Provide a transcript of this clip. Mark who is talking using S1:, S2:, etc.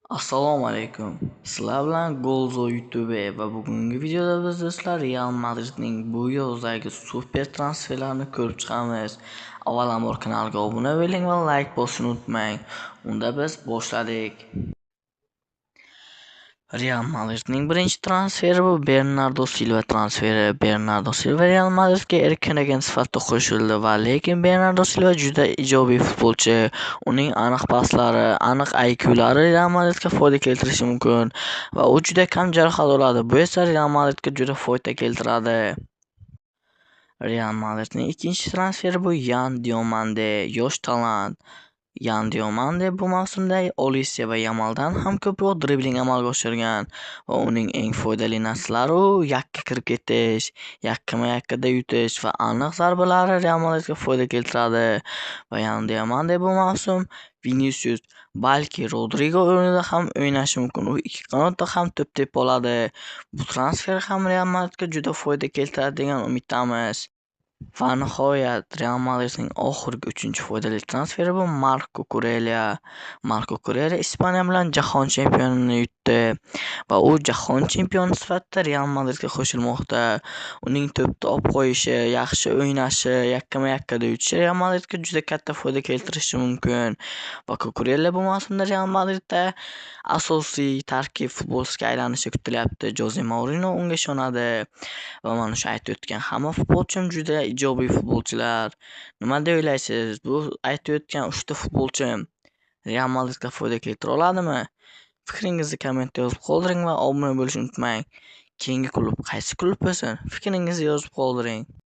S1: Assalomu alaykum. Sizlar bilan Golzo YouTube va bugungi videoda biz do'stlar Real Madridning bu yozdagi super transferlarini ko'rib chiqamiz. Avvalambor kanalga obuna bo'ling va like bosishni unutmang. Unda biz boshladik. Real Madridning birinchi transferi bu Bernardo Silva transferi. Bernardo Silva Real Madridga erkin agent sifatida qo'shildi va lekin Bernardo Silva juda ijobiy futbolchi. Uning aniq paslari, aniq IQlari Real Madridga foyda keltirishi mumkin va u juda kam jarohat oladi. Bu esa Real Madridga juda foyda keltiradi. Real Madridning ikkinchi transferi bu Yan Diomande, yosh talant. Yan Diomande bu mavsumda Olise va Yamaldan ham ko'proq dribling amalga oshirgan va uning eng foydali narsalari u yakka kirib ketish, yakkama-yakkada yutish va aniq zarbalari Real Madridga foyda keltiradi. Va Yan Diomande bu mavsum Vinicius, balki Rodrigo o'rnida ham o'ynashi mumkin. U ikki qanotda ham to'p tepa oladi. Bu transfer ham Real Madridga juda foyda keltiradi degan umiddamiz. Va nihoyat Real Madridning oxirgi uchinchi foydali transferi bu Marc Kukurelya. Marc Kukurelya Ispaniya bilan jahon chempionini yutdi va u jahon chempioni sifatida Real Madridga qo'shilmoqda. Uning to'pni olib qo'yishi, yaxshi o'ynashi, yakkama-yakkada yutishi Real Madridga juda katta foyda keltirishi mumkin. Va Kukurelya bu mavsumda Real Madridda asosiy tarkib futbolchisiga aylanishi kutilyapti. Joze Mourinyo unga ishonadi. Va mana shu aytib o'tgan hamma futbolchim juda ijobiy futbolchilar. Nima deb o'ylaysiz? Bu aytib o'tgan uchta futbolchim Real Madridga foyda keltira oladimi? Fikringizni kommentda yozib qoldiring va obuna bo'lishni unutmang. Keyingi klub qaysi klub bo'lsin? Fikringizni yozib qoldiring.